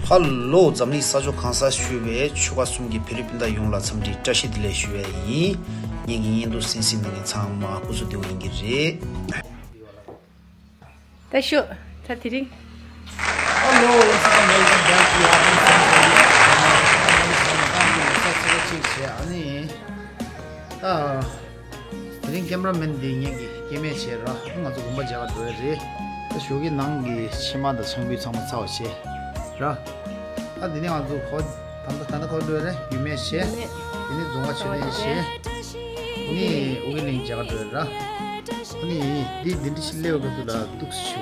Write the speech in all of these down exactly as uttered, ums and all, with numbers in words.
ཧ་ལོ། འཛམ་གླིང་ས་ཕྱོགས་གང་སར་བཞུགས་པའི་ཆོལ་ཁ་གསུམ་གྱི་བོད་རིགས་སྤུན་ཟླ་ཡོངས་ལ་འཚམས་འདྲི་བཀྲ་ཤིས་བདེ་ལེགས་ཞུ་ཡས་ཡིན། ངེད་ཀྱི་བརྙན་ཐུང་གསན་གཟིགས་གནང་མཁན་ཚང་མ་སྐུ་གཟུགས་བདེ་པོ་ཡིན་གྱི་རེད། ད་ཤོག་ད་དེ་རིང་། Hello, once again, welcome back to our new channel. ཨ་ནི། ད། དེ་རིང་ཀེམ་ར་མེན་འདི་ངེད་ཀྱི་སྐྱེ་དམན་བྱས་ར། ང་ཚོ་དགོན་པ་མཇལ་བར་འགྲོ་ཡ་རེད། ད་ཞོགས་ཀའི་ནང་གི་ཕྱེ་མ་དང་ཆང་ཕུད་ཚང་མ་ཚར་བ་བྱས་ར། ད་དེ་ནས་ང་ཚོ་ཧོ། ད་ལྟ་ད་ལྟ་ག་པར་འགྲོ་ཡ་རེད། ཡུལ་སྨད་བྱས། ཡུལ་སྨད། དེ་ནས་རྫོང་བ་ཆོས་ལྡན་བྱས། དེ་ནས་ཨོ་རྒྱན་གླིང་མཇལ་བར་འགྲོ་ཡ་ར། ཨ་ནི་འདི་འདི་འདྲ་ཞིག་སླེབས་ཡོད་སྐབས་སུ་ལ་སྡུག་སུ་ཆུ།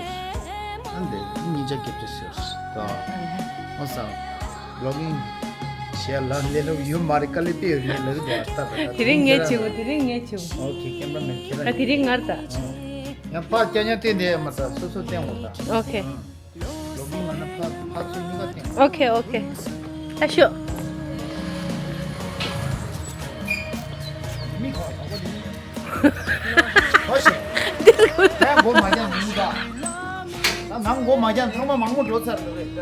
ཨ་འདི་གཉིས་ཆ་སྐྱེ་བྲལ་ཟེར། ད་ཨོ་སང་བློ་གིན་བྱས་ལ་ལས་སློབ་ཡོད་མ་རེད། དཀའ་ལས་དཔེ་ཡོད་ངས་ལབ་ཀྱི་འདུག་ཨ་ད་ད་ད་དེ་རིང་ངས་བྱེད་དགོས། དེ་རིང་ངས་བྱེད་དགོས། ཨོ་ཁེ། ཀེམ་ར་མེན་ཁྱེད་རང་ད་དེ་རིང་ངར་ད། ཡང་ཕར་སྐྱ་ཉག་བསྟན་དེ་མ་ད་སོ་སོ་བསྟན་དགོས་ད། ཨོ་ཁེ། ལོ་མི་ང་ན་ཕ་ཕ་ཚོ་གཉིས་ཀ་བསྟན། ཨོ་ཁེ་ཨོ་ཁེ། ད་ཤོག་མི་ཁོ་ཁོ་ཁོ་ལི། ཁོ་ཤེ། འདིར་ཁོ། ད་མགོ་མ་རྒྱང་མི་ག་ད་ནང་མགོ་མ་རྒྱང་ཚང་མ་མང་མོ་འགྲོ་ཚར་འདུག་རེད།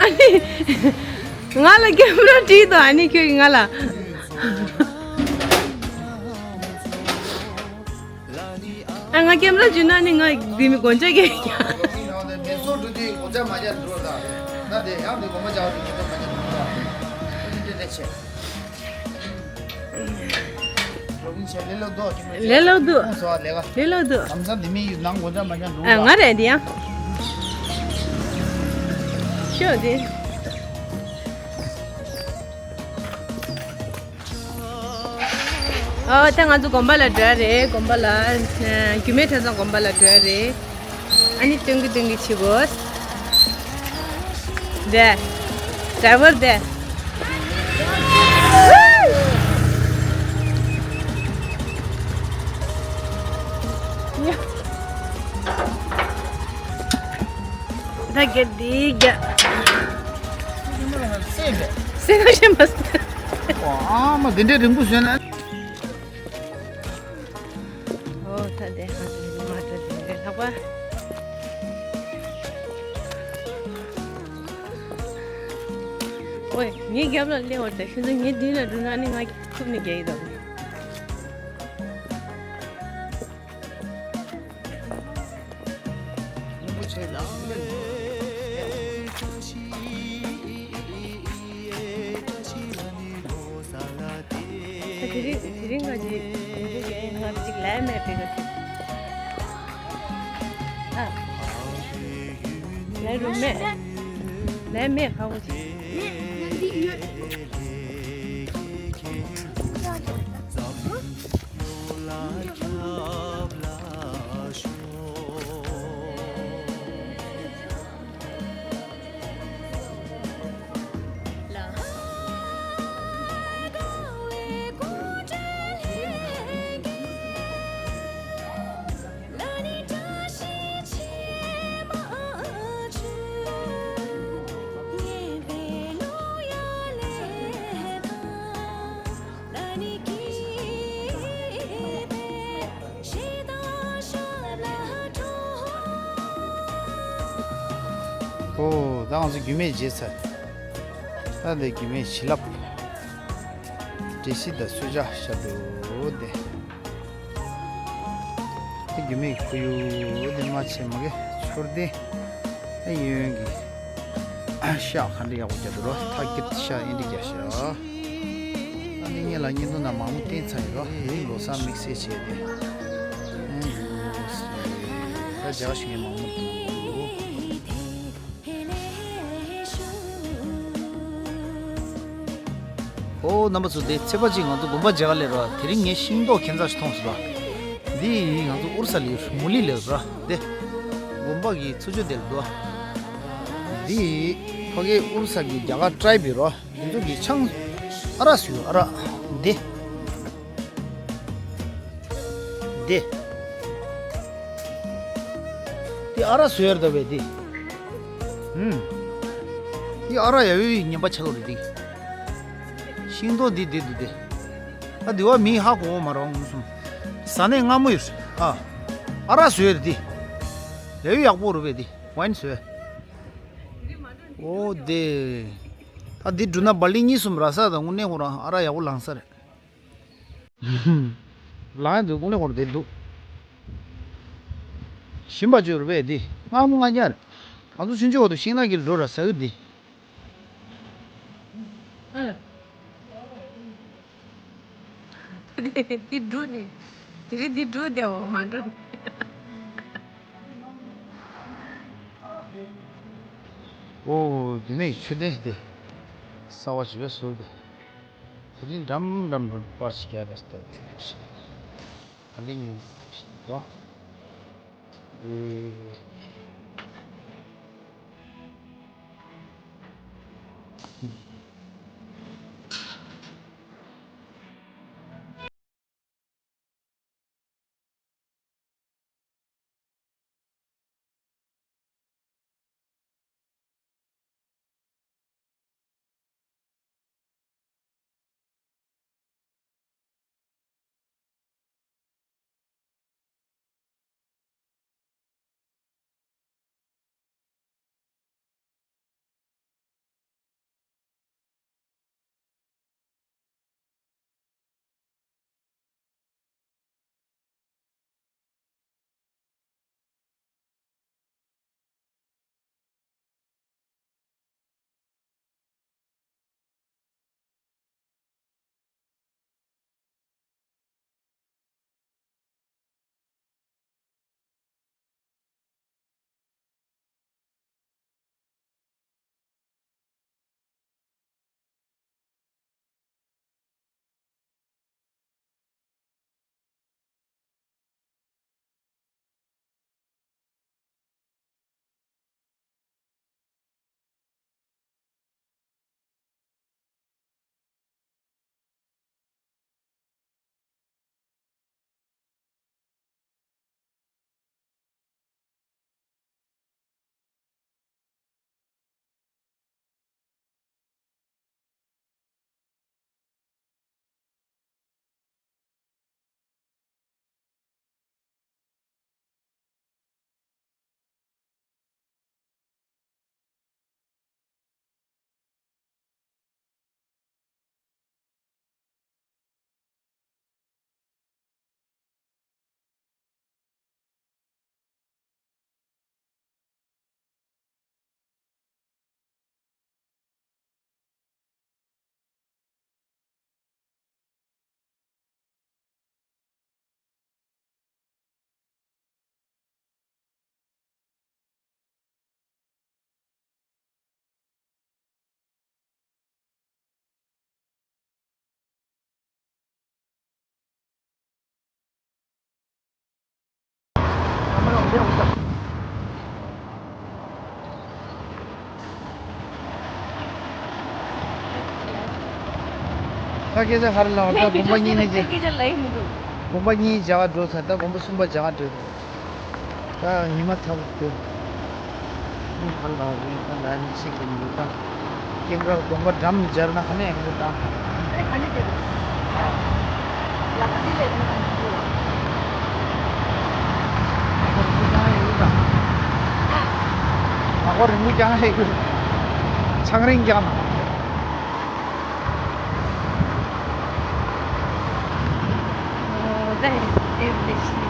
ཨ་ནི། ང་ལ་ཀེམ་ར་བྲིས་དང་། ཨ་ནི་ཁྱོད་ཀྱིས་ང་ལ། ཨ་ང་ཀེམ་ར་བྱུང་ན་ནི་ང་འདི་མི་དགོན་ཆ་གེ། ལས་ལོ་འདུག་ལས་ལོ་འདུག་ཨ་ང་རེད་འདི་ཡང་། ཤོག་འདི། ཨོ་ད་ང་ཚོ་དགོན་པ་ལ་འགྲོ་ཡ་རེད། དགོན་པ་ལ། རྒྱུད་སྨད་གྲྭ་ཚང་དགོན་པ་ལ་འགྲོ་ཡ་རེད། ཨ་ནི་སྟོན་གི་སྟོན་གི་བྱེད་དགོས། དེ། ཌ་རའི་ཝར་དེ། ད་གེ་འདི་གེ། སེམས་པས། སེམས་པ་ཤེས་མ་སོང་། ཨ་མ་འདི་འདྲའི་རིང་པོ་བཟོས་ན། ཨོ་ད་དེ་ཧ་ཅང་མ་འདྲ་དེ་ལྷག་པ། ཨོའི་ངའི་རྒྱབ་ལ་སླེབས་པ་དང་ཁྱོད་ཚོ་ངའི་མདུན་ལ་འགྲོ་ན་ནི་ང་ཁུབ་ནས་རྒྱག་གི་འདུག་དེ་རིང་དེ་རིང་ང་ཅིག་ང་ཅིག་ལས་མེད་པའི་གི། ཨ། ལས་རུ་མེད། ལས་མེད་ཧ་གོ་ཅིག་ཨོ་ད་ང་ཚོ་རྒྱུད་སྨད་བརྗེད་ཚར། ད་འདི་རྒྱུད་སྨད་བྱིན་རླབས། འབྲས་སིལ་དང་གསོལ་ཇ་ཤ་འདུག་སྟེ། ད་རྒྱུད་སྨད་ཁོར་ཡུག་འདི་མ་ཆེ་མ་གི་ཆོར་ཏེ། ཨ་གཡོན་གི་ཤག་ག་འདྲ་ཡག་པོ་རྒྱག་འདུག་རོ། ཐག་ཀིར་ཤག་ཨེ་འདྲ་རྒྱག་ཤག་ཨ་ནི་ངེད་ལ་བརྙན་ཐུང་ནང་མང་པོ་བསྟན་ཚར་ཡོད་རོ། ཨ་ནི་ལོ་གསར་དམིགས་བསལ་བྱས་ཏེ། ཨ་ནི་ད་རྒྱ་གར་ཞུ་མཁན་མང་པོ་འདུག་ཨོ་རྣམ་པ་ཚོ། དེ་ཚེས་པ་གཅིག་ང་ཚོ་དགོན་པ་མཇལ་ག་སླེབས་རོགས། དེ་རིང་ངས་ཤིང་ཏོག་ཁྱད་མཚར་ཞིག་མཐོང་སོང་ར། འདི་ང་ཚོ་ཨུ་རུ་ས་ལ་ཡོད་མུ་ལི་ལབ་ར། དེ་དགོན་པ་གི་ཚུར་ཕྱོགས་དེར་འདུག་འདི་ཕ་གི་ཨུ་རུ་ས་གི་རྒྱ་གར་ཊའིབ་ཡོད་ར། འདི་ཚོ་གི་ཆང་ཨ་རག་བཟོས་ཡོད་ཨ་རག་འདི། འདི། འདི་ཨ་རག་བཟོས་ཡོད་རེད་ད་བས་འདི། ཧུམ། འདི་ཨ་རག་ཡ་ཡོའི་ངན་པ་ཆགས་ཀྱི་རེད་འདི། ཤིང་ཏོག་འདི་འདི་འདུག་འདི། ད་འདི་བ་མི་ཧ་གོ་བ་མ་རེད་ངོ་སུམ། ཟ་ནས་མངར་མོ་ཡོད་རེད་ཨ། ཨ་རག་བཟོས་ཡོད་རེད་འདི། ལེའུ་ཡག་པོ་རུ་བས་དེ་ཝའིན་བཟོས། ཨོ་དེ། ད་འདི་འགྲུལ་ན་བ་ལི་གཉིས་གསུམ་ར་ས་དང་དངོས་གནས་ཁོ་རང་ཨ་ར་ཡག་པོ་ལངས་ས་རེད། ལངས་འདུག་དངོས་གནས་ཁོ་རང་དེ་འདུག་ཞིམ་པ་བཅོས་རུ་བས་དེ་སྔ་མོ་ང་རྒྱལ། ང་ཚོ་ཆུང་ཆུང་འོག་ཏུ་ཤིང་ནགས་ཀྱི་འགྲོ་ར་ཟ་གི་དེ། འདི་འགྲོ་ནས། དེ་རིང་འདི་འགྲོ་བསྡད་འོ་མ་འགྲོ། ཨོ། འདི་ནས་ཆུ་ལྡན་དེ། གསར་བ་ཞིག་བཟོས་ཏེ། དེ་རིང་འགྲམ་འགྲམ་འགྲམ་པར་ཞིག་རྒྱག་དེ་ལྟ་བུ་ཞིག་ཨ་ལིང་ཡོད་དོ། ད་སྐད་ཆ་ག་རེ་ལབ་པ། ད་དགོན་པ་གཉིས་ནས་ཀྱི། དགོན་པ་གཉིས་བྱ་བ་འགྲོ་ཚར། ད་དགོན་པ་གསུམ་པ་བྱ་བ་འགྲོ་འདུག་ད་ཉི་མ་ཐག་ཏུ་མི་ཧ་ལ་རེད། ད་ལ་ནི་ཤིག་གི་མི་འདུག་ད་སྐྱེ་འགྲོ་དགོན་པ་འགྲམ་སྦྱར་ན་ཧ་ནས་ཡང་འདུག་ད་ཨེ་ག་ནས་དེ་རེད། ལ་ཁ་དེ་ལས་དེ་ག་ནས་འདུག་ལག་པ་རིང་པོ་རྒྱག་ཡོད་ད། ལག་པ་རིང་པོ་རྒྱག་ཡོད། ཆང་རིང་རྒྱག་ན། Oh, that is delicious.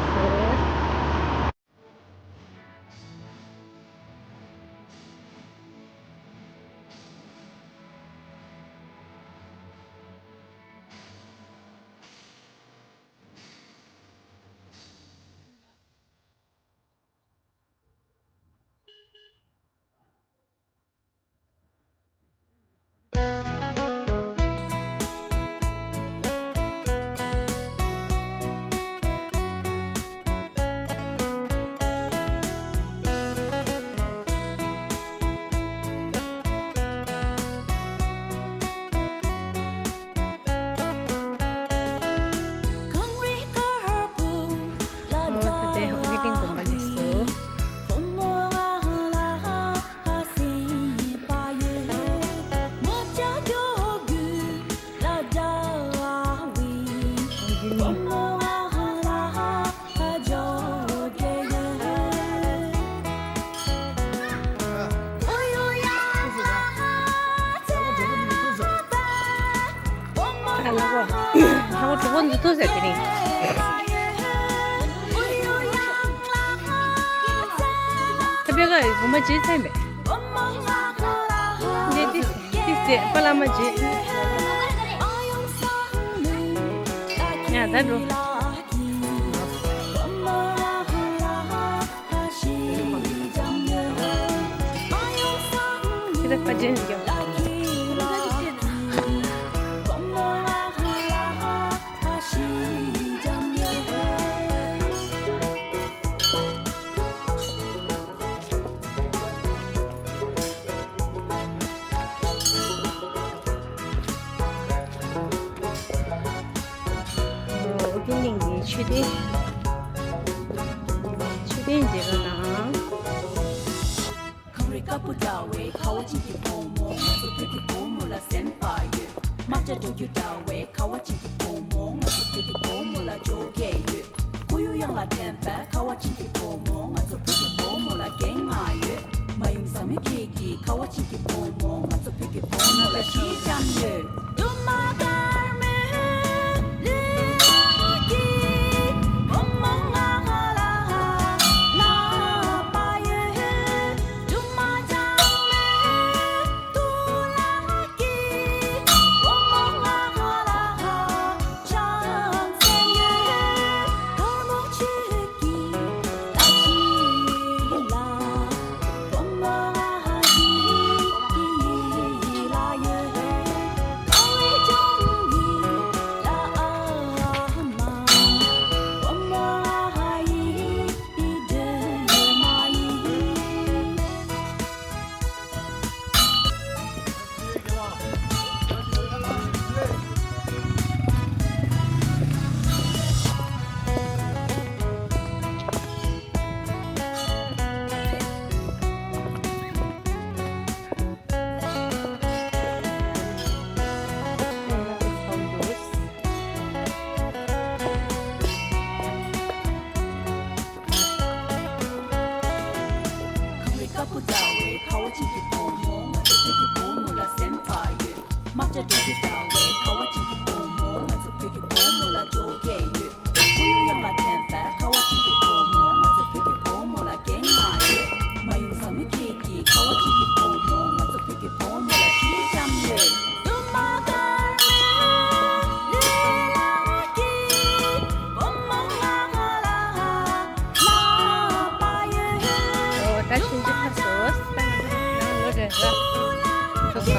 ལྷག་པ་གྲོགས་པོ་འདི་ཐུག་ཟེར་དེ་རིང་། ཁ་པེ་ཀ་ཡི་བུ་མ་བྱེད་ཚན་པས། འདི་ཏི་ཏི་ཟེར་པ་ལ་མ་བྱེད། ཡ་ད་འགྲོ། ཨོ་ཏི་གླིང་གི་མཆོད་རྟེན། མཆོད་རྟེན་མཇལ་ཁ་དང་། ཁམས་རི་དཀར་པོ་འདྲ་བའི་ཁ་བ་ཅན་གྱི་བུ་མོ། ང་ཚོ་བོད་ཀྱི་བུ་མོ་ལ་སེམས་པ་ཡོད། རྨ་བྱ་འགྲོ་རྒྱུ་འདྲ་བའི་ཁ་བ་ཅན་གྱི་བུ་མོ། ང་ཚོ་བོད་ཀྱི་བུ་མོ་ལ་འཇོ་སྒེག་ཡོད། ཁོར་ཡུག་གཡང་ལ་དྲན་པའི་ཁ་བ་ཅན་གྱི་བུ་མོ། ང་ཚོ་བོད་ཀྱི་བུ་མོ་ལ་རྒན་མངའ་ཡོད། མ་ཡུམ་བཟང་མོའི་སྐད་ཀྱི་ཁ་བ་ཅན་གྱི་བུ་མོ། ང་ཚོ་བོད་ཀྱི་བུ་མོ་ལ་ཞི་འཇམ་ཡོད། ཁམས་རི་དཀར་པོ་འདྲ་བའི་ཁ་བ་ཅན་གྱི་བུ་མོ། ང་ཚོ་བོད་ཀྱི་བུ་མོ་ལ་སེམས་པ་ཡོད། རྨ་བྱ་འགྲོ་རྒྱུ་འདྲ་བའི་ཁ་བ་ཅན་གྱི་བུ་མོ། ང་ཚོ་བོད་ཀྱི་བུ་མོ་ལ་འཇོ་སྒེག་ཡོད། ཁོར་ཡུག་གཡང་ལ་དྲན་པའི་ཁ་བ་ཅན་གྱི་བུ་མོ། ང་ཚོ་བོད་ཀྱི་བུ་མོ་ལ་རྒན་མངའ་ཡོད། མ་ཡུམ་བཟང་མོའི་སྐད་ཀྱི་ཁ་བ་ཅན་གྱི་བུ་མོ། ང་ཚོ་བོད་ཀྱི་བུ་མོ་ལ་ཞི་འཇམ་ཡོད། ཨོ་ད་ཕྱིན་ཆད་ཕར་སོང་། ད་ང་ཚོ་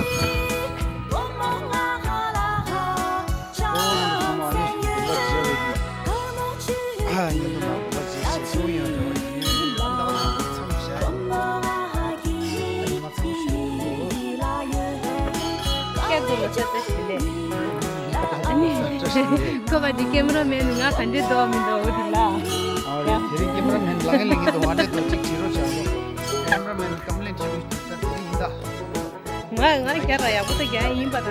ནང་ལོགས་རེད་ར། ཐུག་སོང་། སྐད་དུ་མི་ཆ་ཚེ་ཞི་ལས། ཨ་ནི། ཁོ་པ་འདི་ཀེམ་ར་མེན་ང་ག་འདྲེ་འདུག་མི་འདུག་འོ་འདི་ལ། ཨ་རེད། དེ་རིང་ཀེམ་ར་མེན་ལ་ངའི་ལས་ཀྱི་འདུག་ང་འདྲེ་འདུག་ཅིག་བྲིས་རོགས་བྱ་རོགས། ཀེམ་ར་མེན་ཀམ་པི་ལེན་བྱེད་དུས་ད་དེ་རིང་ཡིན་ད། ང་ང་རྒྱ་ར་ཡག་པོ་ད་རྒྱ་ཡིན་པ་ད།